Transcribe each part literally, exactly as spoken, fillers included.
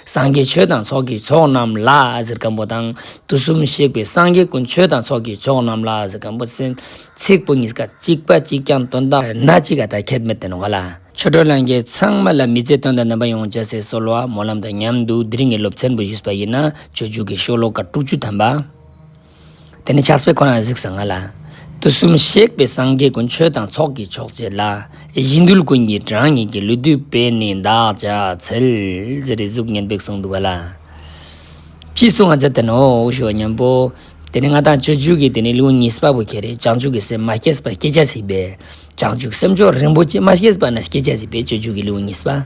སངས་རྒྱས་ཆོས་དང་ཚོགས་ཀྱི་མཆོག་རྣམས་ལ་ཟེར་ཁན་པོ་དང་། དུས་གསུམ་གཤེགས་པའི་སངས་རྒྱས་ཀུན། ཆོས་དང་ཚོགས་ཀྱི་མཆོག་རྣམས་ལ་ཟེར་ཁན་པོ་ཚིག་པོ་གཉིས་ཀ་གཅིག་པ་གཅིག་རྐྱང་དོན་དག་སྣ་གཅིག་ག་ད་ཁྱད་མེད་དེ་ནོག་ལེ། ཆོས་གྲོགས་ལྷན་རྒྱས་ཚང་མ་ལ་མི་ཚེ་དོན་དང་ལྡན་པ་ཡོང་བྱ་ཟེར་གསོལ་བ་སྨོན་ལམ་དང་མཉམ་དུ་དེ་རིང་གི་སློབ་ཚན་པོ་ཞུས་པ་ཡིན་ན་སྤྱོད་འཇུག་གི་ཤོ་ལོ་ཀ་དྲུག་ཅུ་ཐམ་པ། དེ་ནི་ཕྱག་དཔེ་ཁོ་ན་གཟིགས་སང་ང་ལེ། དུས་གསུམ་གཤེགས་པའི་སངས་རྒྱས་ཀུན། ཆོས་དང་ཚོགས་ཀྱི་མཆོག་བཅས་ལ། གཞན་དོན་ཀུན་གྱི་གྲངས་སྙེད་ཀྱི། ལུས་བཏུད་པས་ནི་བདག་ཕྱག་འཚལ། ཟེར་རེ་གཟུགས་སྙན་པོ་གསུངས་འདུག་ག་ལེ། ཅི་གསུངས་ང་མཛད་དེ་ནོག་ཞུ་བ་ཉམ་པོ། དེ་ནི་ང་དང་སྤྱོད་འཇུག་གི་དེ་ནི་ལེའུ་གཉིས་པ་བོ་ཁྱེར་རེ་བྱང་ཆུབ་ཀྱི་སེམས་མ་སྐྱེས་པ་སྐྱེ་ཅེས་སི་ཕིའ། བྱང་ཆུབ་སེམས་མཆོག་རིན་པོ་ཆེ་མ་སྐྱེས་པ་ན་སྐྱེ་ཅེས་སི་ཕིའ་སྤྱོད་འཇུག་གི་ལེའུ་གཉིས་པ།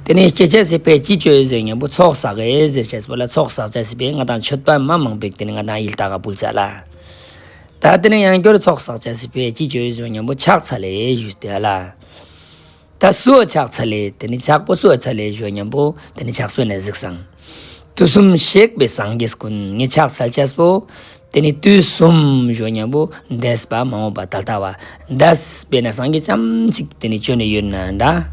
དེ་ནི་སྐྱེ་ཅེས་སི་ཕིའ་ཅི་ཅོ་ཟེར་ཉམ་པོ་ཚོགས་བསགས་ཨེ་ཟེར་ཅེས་པོ་ལ་ཚོགས་བསགས་ཅེས་སི་ཕིའ་ང་དང་མཆོད་པ་མ་མང་པོ་དེ་ནི་ང་དང་ཡིད་ལྟ་ག་ཕུལ་ཚར་ལེ། ད་དེ་ནི་ཡང་སྐྱར་ཚོགས་བསགས་ཅེས་སི་ཕིའ་ཅི་ཅོ་ཟེར་ཉམ་པོ་ཕྱག་འཚལ་ལེ་ཞུས་ཏེ་ལེ། ད་སུའ་ཕྱག་འཚལ་ལེ། དེ་ནི་ཕྱག་པོ་སུའ་འཚལ་ལེ་ཞུ་ཉམ་པོ་དེ་ནི་ཕྱག་དཔེ་ནེ་གཟིགས་སང་། དུས་གསུམ་གཤེགས་པའི་སངས་རྒྱས་ཀུན། ངས་ཕྱག་འཚལ་ཅེས་པོ། དེ་ནི་དུས་གསུམ་ཞུ་ཉམ་པོ་འདས་པ་མ་འོངས་པ་ད་ལྟ་བ། འདས་པའི་ན་སངས་རྒྱས་ཙམ་ཅིག་དེ་ནི་བྱོན་ནེ་ཡོད་ན་འདྲ།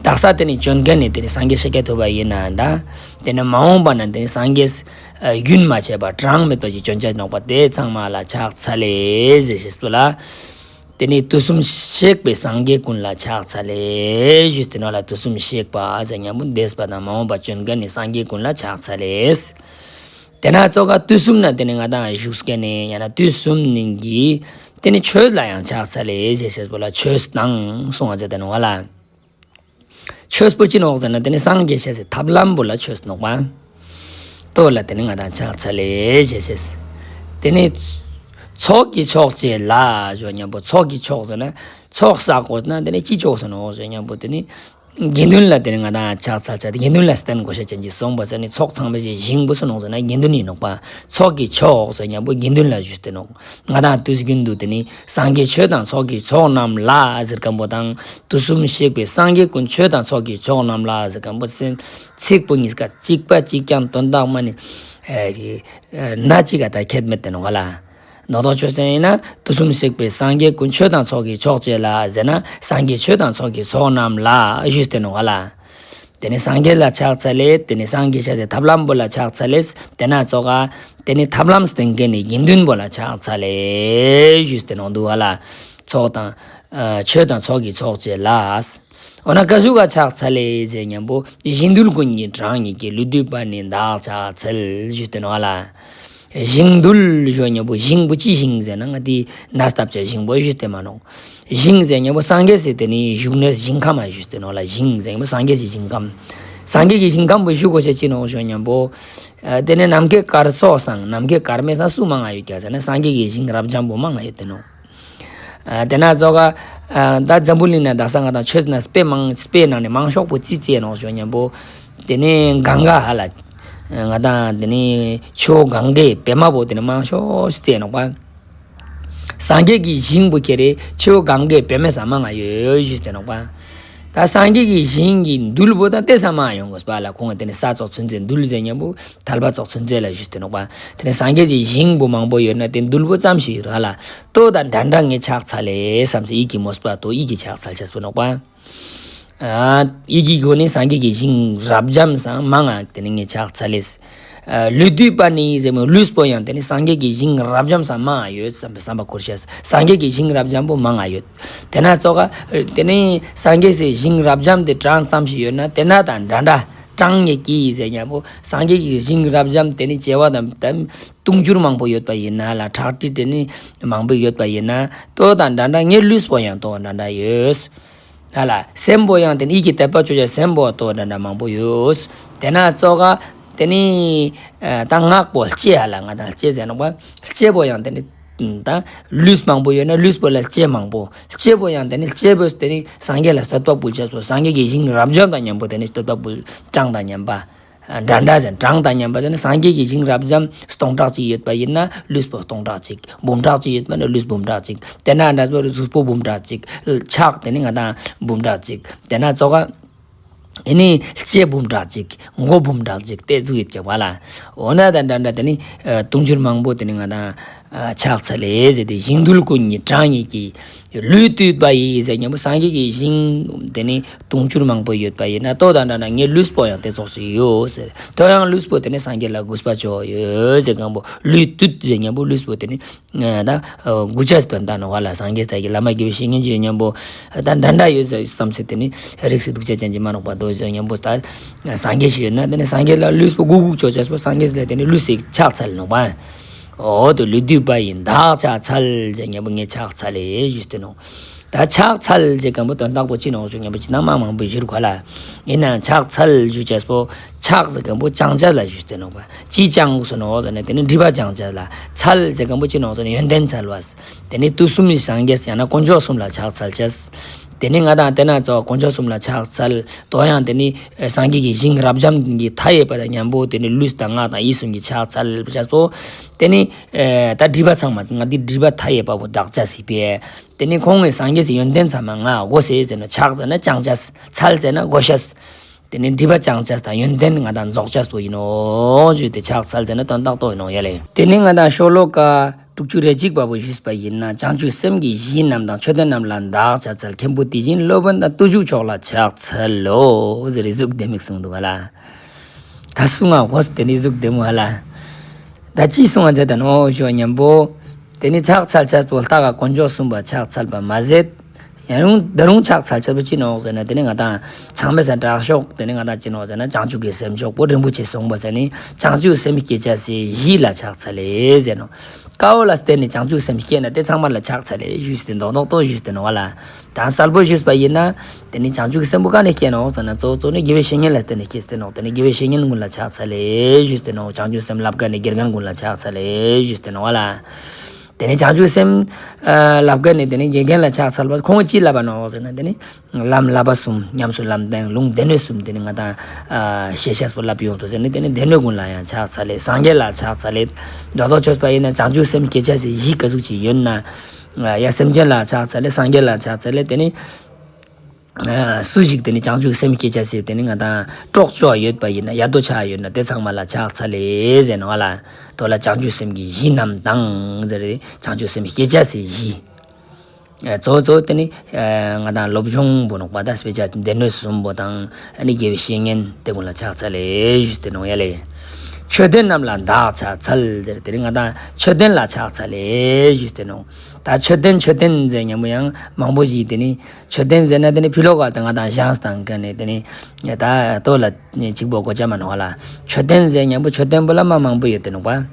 དག་ས་དེ་ནི་བྱོན་མཁན་ནི་དེ་ནི་སངས་རྒྱས་ཤཱཀྱ་ཐུབ་པ་ཡིན་ན་འདྲ། དེ་ནི་མ་འོངས་པ་ན་དེ་ནི་སངས་རྒྱས་རྒྱུན་མ་ཆད་པ་གྲངས་མེད་པ་ཞིག་བྱོན་ཅེས་ནོག་པ། དེ་ཚང་མ་ལ་ཕྱག་འཚལ་ལེ་ཟེར་ཅེས་པོ་ལེ། དེ་ནི་དུས་གསུམ་གཤེགས་པའི་སངས་རྒྱས་ཀུན་ལ་ཕྱག་འཚལ་ལེ་ཞུས་ཏེ་ནོག་ལེ། དུས་གསུམ་གཤེགས་པ་ཟེར་ཉམ་པོ་འདས་པ་དང་མ་འོངས་པ་བྱོན་མཁན་ནི་སངས་རྒྱས་ཀུན་ལ་ཕྱག་འཚལ་ལེ། དེ་ན་ཙོགས་ཀ་དུས་གསུམ་ན་དེ་ནི་ང་དང་བཞུགས་མཁན་ནི་ཡང་ན་དུས་གསུམ་ནི་གི་དེ་ནི་ཆོས་ལ་ཡང་ཕྱག་འཚལ་ལེ་ཟེར་ཅེས་པོ་ལ་ཆོས་དང་གསུངས་པ་མཛད་དེ་ནོག་ལེ། ཆོས་པོ་ཅི་ནོག་ཟེར་ན་དེ་ནི་སངས་རྒྱས་ཤེས་སི་ཐབས་ལམ་པོ་ལ་ཆོས་ནོག་པ། ཏོ་ལ་དེ་ནི་ང་དང་ཕྱག་འཚལ་ལེ་ཞེས་ཤེས། དེ་ནི་ཚོགས་ཀྱི་མཆོག་བཅས་ལ་ཞུ་ཉམ་པོ་ཚོགས་ཀྱི་མཆོག་ཟེར་ན་ཚོགས་བསགས་དགོས་ན་དེ་ནི་ཅི་ཅོ་དགོས་ནོག་ཞུ་ཉམ་པོ་དེ་ནི་དགེ་འདུན་ལ་དེ་ནི་ང་དང་ཕྱག་འཚལ་ཅེས་དེ་དགེ་འདུན་ལ་བརྟེན་དགོས་ཤེས་ཅན་གྱི་སོང་པ་ཟེར་ནི་ཚོགས་ཚང་མའི་ཞིང་པོ་སུ་ནོག་ཟེར་ན་དགེ་འདུན་ཡིན་ནོག་པ། ཚོགས་ཀྱི་མཆོག་ཟེར་ཉམ་པོ་དགེ་འདུན་ལ་ཞུས་ཏེ་ནོག། ང་དང་དུས་རྒྱུན་དུ་དེ་ནི་སངས་རྒྱས་ཆོས་དང་ཚོགས་ཀྱི་མཆོག་རྣམས་ལ་ཟེར་མཁན་པོ་དང་དུས་གསུམ་གཤེགས་པའི་སངས་རྒྱས་ཀུན། ཆོས་དང་ཚོགས་ཀྱི་མཆོག་རྣམས་ལ་ཟེར་མཁན་པོ་ཚིག་པོ་གཉིས་ཀ་གཅིག་པ་གཅིག་རྐྱང་དོན་དག་མ་ནི་སྣ་གཅིག་ག་ད་ཁྱད་མེད་དེ་ནོག་ལེ། ནོག་ཏོ་ཆོས་ཟེར་ན་དུས་གསུམ་གཤེགས་པའི་སངས་རྒྱས་ཀུན། ཆོས་དང་ཚོགས་ཀྱི་མཆོག་བཅས་ལ་ཟེར་ན་སངས་རྒྱས་ཆོས་དང་ཚོགས་ཀྱི་མཆོག་རྣམས་ལ་ཞུས་ཏེ་ནོག་ལེ། དེ་ནི་སངས་རྒྱས་ལ་ཕྱག་འཚལ་ལེ། དེ་ནི་སངས་རྒྱས་ཤེས་སི་ཐབས་ལམ་པོ་ལ་ཕྱག་འཚལ་ལེ། དེ་ན་ཙོགས་ཀ་དེ་ནི་ཐབས་ལམ་སྟོན་མཁན་ནི་དགེ་འདུན་པོ་ལ་ཕྱག་འཚལ་ལེ་ཞུས་ཏེ་ནོག་འདུག་ག་ལེ། ཚོགས་དང་ཆོས་དང་ཚོགས་ཀྱི་མཆོག་བཅས་ལ། འོ་ན་ཀ་ཟུག་ག་ཕྱག་འཚལ་ལེ་ཟེར་ཉམ་པོ་གཞན་དོན་ཀུན་གྱི་གྲངས་སྙེད་ཀྱི། ལུས་བཏུད་པས་ནི་བདག་ཕྱག་འཚལ་ཞུས་ཏེ་ནོག་ལེ། གཞན་དོན་ཞུ་ཉམ་པོ་གཞན་པོ་ཅི་གཞན་ཟེར་ན་ང་དེ་ན་སྟབས་ཆ་གཞན་པོ་ཞུས་ཏེ་མ་ནོག། གཞན་ཟེར་ཉམ་པོ་སངས་རྒྱས་སི་དེ་ནི་བཞུགས་གནས་ཞིང་ཁམས་མ་ཞུས་ཏེ་ནོག་ལེ། གཞན་ཟེར་ཉམ་པོ་སངས་རྒྱས་སི་ཞིང་ཁམས། སངས་རྒྱས་ཀྱི་ཞིང་ཁམས་པོ་ཞུ་དགོས་ཤེས་ཅི་ནོག་ཞུ་ཉམ་པོ། དེ་ནི་ནམ་མཁའི་གར་སོགས་སང་ནམ་མཁའི་གར་མེད་སང་སུ་མང་ང་ཡོད་ཀྱག་ཟེར་ན་སངས་རྒྱས་ཀྱི་ཞིང་རབ་འབྱམས་པོ་མང་ང་ཡོད་དེ་ནོག། དེ་ན་ཙོགས་ཀ་ད་འཛམ་བུ་གླིང་ན་དག་ས་ང་དང་ཆོས་ན་དཔེ་མང་དཔེ་ནང་ནས་མང་ཤོས་པོ་ཅི་བརྩི་ནོག་ཞུ་ཉམ་པོ། དེ་ནི་གངྒཱ་ཧ་ལ། ང་དང་དེ་ནི་ཆུ་བོ་གངྒཱའི་བྱེ་མ་པོ་དེ་ནི་མང་ཤོས་བརྩི་ནོག་པ། སངས་རྒྱས་ཀྱི་ཞིང་པོ་ཁྱེར་རེ་ཆུ་བོ་གངྒཱའི་བྱེ་མའི་ས་མང་ང་ཡོད་ཞུས་ཏེ་ནོག་པ། ད་སངས་རྒྱས་ཀྱི་ཞིང་གི་རྡུལ་པོ་ད་དེ་ས་མང་ཡོང་དགོས་པ་ལ་ཁོང་དེ་ནི་ས་ཙོགས་ཚུན་ཚོད་རྡུལ་ཟེར་ཉམ་པོ་ཐལ་བ་ཙོགས་ཚུན་ཚོད་ལ་ཞུས་ཏེ་ནོག་པ། དེ་ནི་སངས་རྒྱས་ཀྱི་ཞིང་པོ་མང་པོ་ཡོད་ན་དེ་རྡུལ་པོ་ཙམ་ཞིག་ཡོད་ར་ལེ། ཏོ་དང་འདྲ་འདྲ་ངས་ཕྱག་འཚལ་ལེ་བསམ་སེ་ཡིད་ཀྱི་མོས་པ་ཏོ་ཡིད་ཀྱི་ཕྱག་འཚལ་ཅེས་པོ་ནོག་པ། ཡིད་ཀྱི་སྒོ་ནས་སངས་རྒྱས་ཀྱི་ཞིང་རབ་འབྱམས་སང་མང་ང་དེ་ནི་ངས་ཕྱག་འཚལ་ལེ། ལུས་བཏུད་པས་ནི་ཟེར་མོ་ལུས་པོ་ཡང་དེ་ནི་སངས་རྒྱས་ཀྱི་ཞིང་རབ་འབྱམས་སང་མང་ང་ཡོད་བསམ་པའི་བསམ་པ་འཁོར་ཤེས། སངས་རྒྱས་ཀྱི་ཞིང་རབ་འབྱམས་པོ་མང་ང་ཡོད། དེ་ན་ཙོགས་ཀ་དེ་ནི་སངས་རྒྱས་སི་ཞིང་རབ་འབྱམས་དེ་གྲངས་ཙམ་ཞིག་ཡོད་ན་དེ་ན་དང་འདྲ་འདྲ་གྲངས་ངེས་ཀྱི་ཟེར་ཉམ་པོ་སངས་རྒྱས་ཀྱི་ཞིང་རབ་འབྱམས་དེ་ནི་བྱེ་བ་དང་དུང་ཕྱུར་མང་པོ་ཡོད་པ་ཡིན་ན་ལ་ཁྲག་ཁྲིག་དེ་ནི་མང་པོ་ཡོད་པ་ཡིན་ན་ཏོ་དང་འདྲ་འདྲ་ངའི་ལུས་པོ་ཡང་ཏོ་འདྲ་འདྲ་ཡོད། ཧ་ལ་སེམས་པོ་ཡང་དེ་ནི་ཡིད་ཀྱི་དད་པ་ཅོ་ཅེས་སེམས་པོ་ཏོ་འདྲ་འདྲ་མང་པོ་ཡོད། དེ་ན་ཙོགས་ཀ་དེ་ནི་ད་ངག་པོ་ལྕེ་ཧ་ལ་ང་དང་ལྕེ་ཟེར་ནོག་པ། ལྕེ་པོ་ཡང་དེ་ནི་ད་ལུས་མང་པོ་ཡོད་ན་ལུས་པོ་ལ་ལྕེ་མང་པོ། ལྕེ་པོ་ཡང་དེ་ནི་ལྕེ་པོས་དེ་ནི་སངས་རྒྱས་ལ་བསྟོད་པ་ཕུལ་ཅེས་པོ་སངས་རྒྱས་ཀྱི་ཞིང་རབ་འབྱམས་དང་མཉམ་པོ་དེ་ནི་བསྟོད་པ་ཕུལ་གྲངས་དང་མཉམ་པ། འདྲ་འདྲ་ཟེར་གྲངས་དང་མཉམ་པ་ཟེར་ན་སངས་རྒྱས་ཀྱི་ཞིང་རབ་འབྱམས་སྟོང་ཕྲག་གཅིག་ཡོད་པ་ཡིན་ན་ལུས་པོ་སྟོང་ཕྲག་གཅིག། འབུམ་ཕྲག་གཅིག་ཡོད་པ་ན་ལུས་འབུམ་ཕྲག་གཅིག། དེ་ན་འདྲ་པོ་གཟུགས་པོ་འབུམ་ཕྲག་གཅིག། ཕྱག་དེ་ནི་ང་དང་འབུམ་ཕྲག་གཅིག། དེ་ན་ཙོགས་ཀ་ཨེ་ནི་ལྕེ་འབུམ་ཕྲག་གཅིག། མགོ་འབུམ་ཕྲག་གཅིག་དེ་ཟུག་ཡོད་ཀྱག་པ་ལ། འོ་ན་དང་འདྲ་འདྲ་དེ་ནི་དུང་ཕྱུར་མང་པོ་དེ་ནི་ང་དང་ ཕྱག་འཚལ་ལེ་ཟེར་ཏེ་ཞིང་རྡུལ་ཀུན་གྱི་གྲངས་སྙེད་ཀྱི། ལུས་བཏུད་པ་ཡིས་ཟེར་ཉམ་པོ་སངས་རྒྱས་ཀྱི་ཞིང་དེ་ནི་དུང་ཕྱུར་མང་པོ་ཡོད་པ་ཡིན་ན་ལྟོས་དང་འདྲ་ན་ངའི་ལུས་པོ་ཡང་དེ་ཙོགས་སུ་ཡོད་ཟེར། ལྟོས་ཡང་ལུས་པོ་དེ་ནི་སངས་རྒྱས་ལ་གུས་པ་ཅོ་ཡོད་ཟེར་ཁན་པོ་ལུས་བཏུད་ཟེར་ཉམ་པོ་ལུས་པོ་དེ་ནི་ད་གུས་ཅེས་དོན་དག་ནོག་ལ། སངས་རྒྱས་ལ་དགེ་བའི་བཤེས་གཉེན་ཅིག་ཉམ་པོ་ད་འདྲ་འདྲ་ཡོད་ཟེར་བསམ་སེ་དེ་ནི་རིགས་སུ་འདུག་ཅེས་ཅན་གྱི་མ་ནོག་པ་དོ་ཟེར་ཉམ་པོ་ད་སངས་རྒྱས་ཤིག་ཡོད་ན་དེ་ནི་སངས་རྒྱས་ལ་ལུས་པོ་གུས་གུས་ཅོ་ཅེས་པོ་སངས་རྒྱས་ལ་དེ་ནི་ལུས་སི་ཕྱག་འཚལ་ནོག་པ། འོ་དོ་ལུས་བཏུད་པ་ཡིས་བདག་ཕྱག་འཚལ་ཟེར་ཉམ་པོ་ངས་ཕྱག་འཚལ་ལེ་ཞུས་ཏེ་ནོག། ད་ཕྱག་འཚལ་ཟེར་ཁན་པོ་དོན་དག་པོ་ཅི་ནོག་ཞུ་ཉམ་པོ་ཅི་ན་མ་མང་པོ་ཞུ་རུ་ཁ་ལ། ཡིན་ན་ཕྱག་འཚལ་ཞུ་ཅེས་པོ་ཕྱག་ཟེར་ཁན་པོ་བཅང་ཅེས་ལ་ཞུས་ཏེ་ནོག་པ། ཅི་བཅང་སོ་ནོག་ཟེར་ན་དེ་ནི་སྒྲིབ་པ་བཅང་ཅེས་ལ། འཚལ་ཟེར་ཁན་པོ་ཅི་ནོག་ཟེར་ན་ཡོན་ཏན་འཚལ་བ། དེ་ནི་དུས་གསུམ་གྱི་སངས་རྒྱས་ཡང་ན་དཀོན་མཆོག་གསུམ་ལ་ཕྱག་འཚལ་ཅེས། དེ་ནི་ང་དང་དེ་ན་ཙོགས་དཀོན་མཆོག་གསུམ་ལ་ཕྱག་འཚལ། དོ་ཡང་དེ་ནི་སངས་རྒྱས་ཀྱི་ཞིང་རབ་འབྱམས་ཀྱི་མཐའ་ཡས་པ་དང་ཉམ་པོ་དེ་ནི་ལུས་དང་ངག་དང་ཡིད་གསུམ་གྱི་ཕྱག་འཚལ་ཅེས་པོ། དེ་ནི་ད་སྒྲིབ་པ་ཚང་མ་ང་དེ་སྒྲིབ་པ་མཐའ་ཡས་པ་པོ་དག་ཅེས་སི་ཕིའ། དེ་ནི་ཁོང་གི་སངས་རྒྱས་སི་ཡོན་ཏན་ཚང་མ་ང་དགོས་ཟེར་ཟེར་ན་ཕྱག་ཟེར་ན་བཅང་ཅེས། འཚལ་ཟེར་ན་དགོས་ཤེས། དེ་ནི་སྒྲིབ་པ་བཅང་ཅེས་དང་ཡོན་ཏན་ང་དང་རྫོགས་ཅེས་པོ་ཡིན་ནོག་ཞུས་ཏེ་ཕྱག་འཚལ་ཟེར་ན་དོན་དག་ཏོ་ཡིན་ནོག་ཡ་ལེ། དེ་ནི་ང་དང་ཤོ་ལོ་ཀ་དྲུག་ཅུ་རེ་གཅིག་པ་པོ་ཞུས་པ་ཡིན་ན། བྱང་ཆུབ་སེམས་ཀྱི་གཞི་རྣམས་དང་། མཆོད་རྟེན་རྣམས་ལ་བདག་ཕྱག་འཚལ། མཁན་པོ་དེ་བཞིན་སློབ་དཔོན་དང་། བརྟུལ་ཞུགས་མཆོག་ལ་ཕྱག་འཚལ་ལོ་ཟེར་རེ་ཟུག་དེ་མིག་གསུངས་འདུག་ག་ལ། ད་གསུང་ང་གོ་སྟེ་ནི་ཟུག་དེ་མོ་ཧ་ལ། ད་ཅི་གསུང་ང་མཛད་དེ་ནོག་ཞུ་ཉམ་པོ། དེ་ནི་ཕྱག་འཚལ་ཅེས་པོ་ལྟ་ག་དཀོན་མཆོག་གསུམ་པ་ཕྱག་འཚལ་བ་མ་ཟད། ཡང་རུང་ད་རུང་ཕྱག་འཚལ་ཅེས་པོ་ཅི་ནོག་ཟེར་ན་དེ་ནི་ང་དང་ཚང་མའི་སང་དྲག་ཤོས་དེ་ནི་ང་དང་ཅི་ནོག་ཟེར་ན་བྱང་ཆུབ་ཀྱི་སེམས་མཆོག་པོ་རིན་པོ་ཆེ་གསུངས་པ་ཟེར་ནི་བྱང་ཆུབ་སེམས་སྐྱེ་ཅེས་སི་གཞི་ལ་ཕྱག་འཚལ་ལེ་ཟེར་ནོག། ཀ་བོ་ལ་བརྟེན་ནས་བྱང་ཆུབ་སེམས་སྐྱེ་ན་དེ་ཚང་མ་ལ་ཕྱག་འཚལ་ལེ་ཞུས་ཏེ་མདོག་མདོག་ཏོ་ཞུས་ཏེ་ནོག་ལ། ད་གསལ་པོ་ཞུས་པ་ཡིན་ན། དེ་ནི་བྱང་ཆུབ་ཀྱི་སེམས་པོ་ག་ནས་སྐྱེ་ནོག་ཟེར་ན་གཙོ་བོ་གཙོ་ནི་དགེ་བའི་བཤེས་གཉེན་ལ་བརྟེན་ནས་སྐྱེས་ཏེ་ནོག། དེ་ནི་དགེ་བའི་བཤེས་གཉེན་ཀུན་ལ་ཕྱག་འཚལ་ལེ་ཞུས་ཏེ་ནོག། བྱང་ཆུབ་སེམས་བསླབ་མཁན་ནི་དགེ་རྒན་ཀུན་ལ་ཕྱག་འཚལ་ལེ་ཞུས་ཏེ་ནོག་ལ། དེ་ནི་བྱང་ཆུབ་སེམས་བསླབ་མཁན་ནི་དེ་ནི་དགེ་རྒན་ལ་ཕྱག་འཚལ་བ་ཁོང་གིས་ཅི་བསླབ་པ་ནོག་ཟེར་ན་དེ་ནི་ལམ་བསླབ་པ་གསུམ་ཉམས་སུ་ལམ་སྟེ་ལུང་སྡེ་སྣོད་གསུམ་དེ་ནི་ང་དང་ཤེས་ཤེས་པོ་བསླབ་ཡོང་དུ་ཟེར་ནི་དེ་ནི་སྡེ་སྣོད་ཀུན་ལ་ཡང་ཕྱག་འཚལ་ལེ། སངས་རྒྱས་ལ་ཕྱག་འཚལ་ལེ། མདོར་ཐོག་ཆོས་པ་ཡིན་ན་བྱང་ཆུབ་སེམས་སྐྱེ་ཅེས་སི་གཞི་ག་ཟུག་ཅིག་ཡོད་ན། ཡ་སེམས་ཅན་ལ་ཕྱག་འཚལ་ལེ། སངས་རྒྱས་ལ་ཕྱག་འཚལ་ལེ། དེ་ནི། སུ་ཞིག་དེ་ནི་བྱང་ཆུབ་སེམས་སྐྱེ་ཅེས་སི་དེ་ནི་ང་དང་གྲོགས་ཅོ་ཡོད་པ་ཡིན་ན་ཡ་དོ་ཆ་ཡོད་ན་དེ་ཚང་མ་ལ་ཕྱག་འཚལ་ལེ་ཟེར་ནོག་ལ། དོ་ལ་བྱང་ཆུབ་སེམས་ཀྱི་གཞི་རྣམས་དང་ཟེར་རེ་བྱང་ཆུབ་སེམས་སྐྱེ་ཅེས་སི་གཞི། གཙོ་བོ་གཙོ་བོ་དེ་ནི་ང་དང་སློབ་སྦྱོང་པོ་ནོག་པ་ད་དཔེ་ཆ་སྡེ་སྣོད་གསུམ་པོ་དང་ཨ་ནི་དགེ་བའི་བཤེས་གཉེན་དེ་ཀུན་ལ་ཕྱག་འཚལ་ལེ་ཞུས་ཏེ་ནོག་ཡ་ལེ། མཆོད་རྟེན་རྣམས་ལ་བདག་ཕྱག་འཚལ་ཟེར་དེ་ནི་ང་དང་མཆོད་རྟེན་ལ་ཕྱག་འཚལ་ལེ་ཞུས་ཏེ་ནོག། ད་མཆོད་རྟེན་མཆོད་རྟེན་ཟེར་ཉམ་པོ་ཡང་མང་པོ་ཞིག་དེ་ནི། མཆོད་རྟེན་ཟེར་ན་དེ་ནི་ཕི་ལོག་ག་ད་ང་དང་ཞང་སྟེ་ཀ་ནི་དེ་ནི་ད་ལྟོ་ལ་གཅིག་པོ་གོ་ཆ་མ་ནོག་ལ། མཆོད་རྟེན་ཟེར་ཉམ་པོ་མཆོད་རྟེན་པོ་ལ་མ་མང་པོ་ཡོད་དེ་ནོག་པ།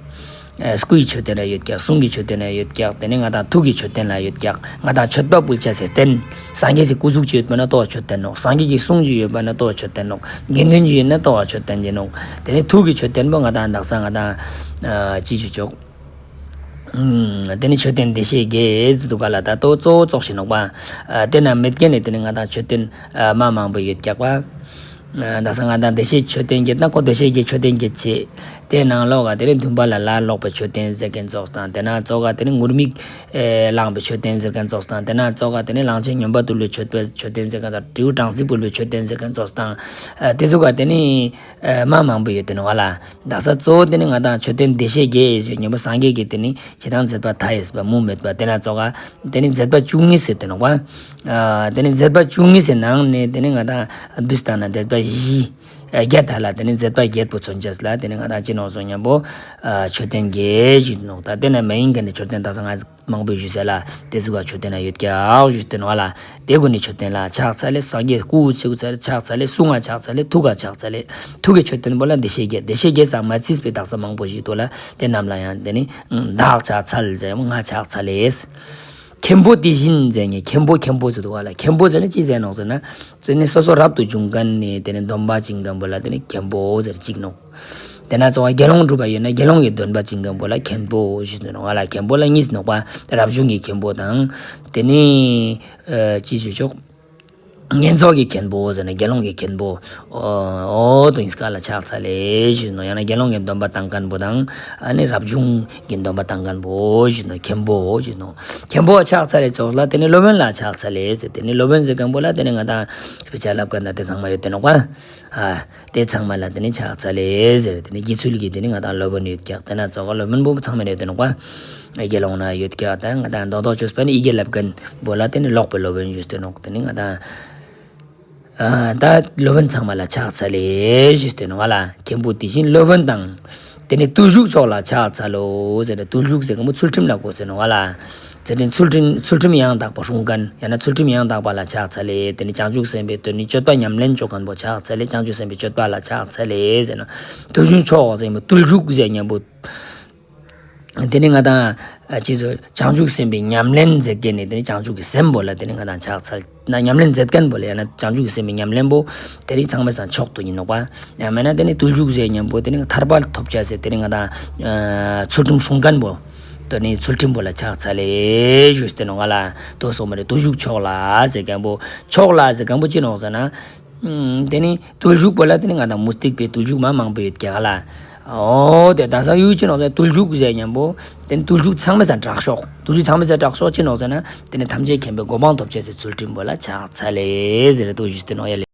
སྐུའི་མཆོད་རྟེན་ལ་ཡོད་ཀྱག། གསུང་གི་མཆོད་རྟེན་ལ་ཡོད་ཀྱག། དེ་ནི་ང་དང་ཐུགས་ཀྱི་མཆོད་རྟེན་ལ་ཡོད་ཀྱག། ང་དང་མཆོད་པ་ཕུལ་ཅེས་སི་རྟེན། སངས་རྒྱས་སི་སྐུ་གཟུགས་ཅིག་ཡོད་པ་ན་ལྟོ་བ་མཆོད་རྟེན་ནོག། སངས་རྒྱས་ཀྱི་གསུང་ཅིག་ཡོད་པ་ན་ལྟོ་བ་མཆོད་རྟེན་ནོག། དགེ་འདུན་ཅིག་ཡོད་ན་ལྟོ་བ་མཆོད་རྟེན་ཅིག་ནོག། དེ་ནི་ཐུགས་ཀྱི་མཆོད་རྟེན་པོ་ང་དང་དག་ས་ང་དང་ཅི་ཞུ་ཆོག། དེ་ནི་མཆོད་རྟེན་བདེ་གཤེགས་བརྒྱད་ཟེར་འདུག་ག་ལ། ད་ལྟོ་གཙོ་བོ་ཙོགས་ཤིག་ནོག་པ། དེ་ན་མེད་མཁན་ནི་དེ་ནི་ང་དང་མཆོད་རྟེན་མ་མང་པོ་ཡོད་ཀྱག་པ། དག་ས་ང་དང་བདེ་གཤེགས་མཆོད་རྟེན་བརྒྱད་ན་ཁོ་བདེ་གཤེགས་ཀྱི་མཆོད་རྟེན་བརྒྱད་ཅེས། དེ་ནང་ལོགས་ག་དེ་ནི་འདུན་པ་ལ་ལ་ལོག་པའི་མཆོད་རྟེན་ཟེར་མཁན་ཙོགས་དང་དེ་ན་ཙོགས་ག་དེ་ནི་ངུར་སྨྲིག་བླངས་པའི་མཆོད་རྟེན་ཟེར་མཁན་ཙོགས་དང་དེ་ན་ཙོགས་ག་དེ་ནི་གླང་ཆེན་སྨྱོན་པ་བཏུལ་བའི་མཆོད་པའི་མཆོད་རྟེན་ཟེར་མཁན་དང་སྤྲེའུ་སྦྲང་རྩི་ཕུལ་བའི་མཆོད་རྟེན་ཟེར་མཁན་ཙོགས་དང་། དེ་ཚོ་ག་དེ་ནི་མ་མང་པོ་ཡོད་དེ་ནོག་ལ། དག་ས་གཙོ་བོ་དེ་ནི་ང་དང་མཆོད་རྟེན་བདེ་གཤེགས་བརྒྱད་ཟེར་ཉམ་པོ་སངས་རྒྱས་ཀྱི་དེ་ནི་ཇི་ལྟར་མཛད་པ་མཐའ་ཡས་པ་མུ་མེད་པ་དེ་ན་ཙོགས་ག་དེ་ནི་མཛད་པ་བཅུ་གཉིས་ཟེར་དེ་ནོག་པ། དེ་ནི་མཛད་པ་བཅུ་གཉིས་སི་ནང་ནས་དེ་ནི་ང་དང་བསྡུས་བཏང་ན་མཛད་པ་བཞི། བརྒྱད་ད་ལ་དེ་ནི་མཛད་པ་བརྒྱད་པོ་མཚོན་ཅེས་ལ་དེ་ནི་ང་དང་ཅི་ནོག་ཟེར་ཉམ་པོ། མཆོད་རྟེན་བརྒྱད་ཞུས་ནོག། ད་དེ་ན་མ་ཡིན་མཁན་ནི་མཆོད་རྟེན་དག་ས་ང་མང་པོ་ཞུས་ཟེར་ལ། དེ་ཟུག་ག་མཆོད་རྟེན་ལ་ཡོད་ཀྱག་ཞུས་ཏེ་ནོག་ལ། དེ་ཀུན་ནི་མཆོད་རྟེན་ལ་ཕྱག་འཚལ་ལེ། སངས་རྒྱས་སྐུ་ཚུགས་ཚར་ཕྱག་འཚལ་ལེ། གསུང་ང་ཕྱག་འཚལ་ལེ། ཐུགས་ཀ་ཕྱག་འཚལ་ལེ། ཐུགས་ཀྱི་མཆོད་རྟེན་པོ་ལ་བདེ་གཤེགས་བརྒྱད། བདེ་གཤེགས་བརྒྱད་ས་མ་ཚིས་པའི་དག་ས་མང་པོ་ཞིག་འདུག་ལ། དེ་རྣམས་ལ་ཡང་དེ་ནི་བདག་ཕྱག་འཚལ་ཟེར་ང་ཕྱག་འཚལ་ལེ། མཁན་པོ་དེ་བཞིན་ཟེར་ནི་མཁན་པོ་མཁན་པོ་ཟེར་འདུག་ག་ལ། མཁན་པོ་ཟེར་ནི་ཅི་ཟེར་ནོག་ཟེར་ན། ཟེར་ནི་སོ་སོ་རབ་ཏུ་བྱུང་མཁན་ནི་དེ་ནི་སྡོམ་པ་བྱིན་མཁན་པོ་ལ་དེ་ནི་མཁན་པོ་ཟེར་ཅིག་ནོག། དེ་ན་ཙོགས་དགེ་སློང་སྒྲུབ་པ་ཡོད་ན་དགེ་སློང་གི་སྡོམ་པ་བྱིན་མཁན་པོ་ལ་མཁན་པོ་ཞུས་ཏེ་ནོག་ག་ལ། མཁན་པོ་ལ་གཉིས་ནོག་པ། རབ་བྱུང་གི་མཁན་པོ་དང་། དེ་ནི་ཅི་ཞུ་ཆོག། བསྙེན་རྫོགས་ཀྱི་མཁན་པོ་ཟེར་ན་དགེ་སློང་གི་མཁན་པོ། འོ་དོ་ཡིན་ཀ་ལ་ཕྱག་འཚལ་ལེ་ཞུས་ནོག། ཡང་ན་དགེ་སློང་གི་སྡོམ་པ་བཏང་མཁན་པོ་དང་ཨ་ནི་རབ་བྱུང་གི་སྡོམ་པ་བཏང་མཁན་པོ་ཞུས་ནོག། མཁན་པོ་ཞུས་ནོག། མཁན་པོ་ཕྱག་འཚལ་ལེ་ཙོགས་ལ་དེ་ནི་སློབ་དཔོན་ལ་ཕྱག་འཚལ་ལེ་ཟེར། དེ་ནི་སློབ་དཔོན་ཟེར་མཁན་པོ་ལ་དེ་ནི་ང་དང་དཔེ་ཆ་བསླབ་མཁན་དང་དེ་ཚང་མ་ཡོད་དེ་ནོག་པ། ཨ་དེ་ཚང་མ་ལ་དེ་ནི་ཕྱག་འཚལ་ལེ་ཟེར། དེ་ནི་དགེ་ཚུལ་གྱི་དེ་ནི་ང་དང་སློབ་དཔོན་ཡོད་ཀྱག། དེ་ན་ཙོགས་སློབ་དཔོན་པོ་ཚང་མ་ནི་ཡོད་དེ་ནོག་པ། ཨི་གེ་ལོང་ན་ཡོད་ཀྱག། ད་ང་དང་རྡོག་རྡོག་ཅོས་པ་ནི་ཨི་གེ་ལབ་མཁན་པོ་ལ་དེ་ནི་ལོག་པའི་སློབ་དཔོན་ཞུས་ཏེ་ནོག། དེ་ནི་ང་དང་ཨ་ད་སློབ་དཔོན་ཚང་མ་ལ་ཕྱག་འཚལ་ལེ་ཞུས་ཏེ་ནོག་ལ། མཁན་པོ་དེ་བཞིན་སློབ་དཔོན་དང་། དེ་ནི་བརྟུལ་ཞུགས་མཆོག་ལ་ཕྱག་འཚལ་ལོ་ཟེར་ཏེ། བརྟུལ་ཞུགས་ཟེར་མཁན་པོ་ཚུལ་ཁྲིམས་ལ་གོ་ཟེར་ནོག་ལ། ཚུལ་ཁྲིམས་ཚུལ་ཁྲིམས་ཚུལ་ཁྲིམས་ཡང་དག་པ་སྲུང་མཁན། ཡང་ན་ཚུལ་ཁྲིམས་ཡང་དག་པ་ལ་ཕྱག་འཚལ་ལེ། དེ་ནི་བྱང་ཆུབ་སེམས་དཔའི་དོན་ནི་སྤྱོད་པ་ཉམས་ལེན་ཅོ་མཁན་པོ་ཕྱག་འཚལ་ལེ། བྱང་ཆུབ་སེམས་དཔའི་སྤྱོད་པ་ལ་ཕྱག་འཚལ་ལེ་ཟེར་ནོག། བརྟུལ་ཞུགས་མཆོག་ཟེར་མཁན་པོ་བརྟུལ་ཞུགས་ཟེར་མཁན་པོ། དེ་ནི་ང་དང་ཨ་ཅི་ཚོ་བྱང་ཆུབ་སེམས་དཔའི་ཉམས་ལེན་མཛད་མཁན་ནི་དེ་ནི་བྱང་ཆུབ་ཀྱི་སེམས་པོ་ལ་དེ་ནི་ང་དང་ཕྱག་འཚལ། ན་ཉམས་ལེན་མཛད་མཁན་པོ་ལ། ཡང་ན་བྱང་ཆུབ་ཀྱི་སེམས་དཔའི་ཉམས་ལེན་པོ་དེ་རིགས་ཚང་མའི་སང་མཆོག་ཏུ་ཡིན་ནོག་པ། ཡང་མེད་ན་དེ་ནི་བརྟུལ་ཞུགས་ཟེར་མཁན་པོ་དེ་ནི་ཐར་པ་ཐོབ་ཅེས་སི་དེ་ནི་ང་དང་ཨ་ཚུལ་ཁྲིམས་སྲུང་མཁན་པོ། དེ་ནི་ཚུལ་ཁྲིམས་པོ་ལ་ཕྱག་འཚལ་ལེ་ཞུས་ཏེ་ནོག་ལ། དོ་སོང་མ་རེ་བརྟུལ་ཞུགས་མཆོག་ལ་ཟེར་མཁན་པོ། མཆོག་ལ་ཟེར་མཁན་པོ་ཅི་ནོག་ཟེར་ན། ཨུམ་དེ་ནི་བརྟུལ་ཞུགས་པོ་ལ་དེ་ནི་ང་དང་མུ་སྟེགས་པའི་བརྟུལ་ཞུགས་མ་མང་པོ་ཡོད་ཀྱག་ལ། འོ་དེ་ད་ས་ཡུལ་ཅི་ནོག་ཟེར་ན་བརྟུལ་ཞུགས་ཟེར་མཁན་པོ། དེ་ནི་བརྟུལ་ཞུགས་ཚང་མའི་སང་དྲག་ཤོས། བརྟུལ་ཞུགས་ཚང་མའི་སང་དྲག་ཤོས་ཅི་ནོག་ཟེར་ན། དེ་ནི་ཐམས་ཅད་མཁྱེན་པའི་གོ་འཕང་ཐོབ་ཅེས་སི་ཚུལ་ཁྲིམས་པོ་ལ་ཕྱག་འཚལ་ལེ་ཟེར་ཏེ་ཞུས་ཏེ་ནོག་ཡ་ལེ།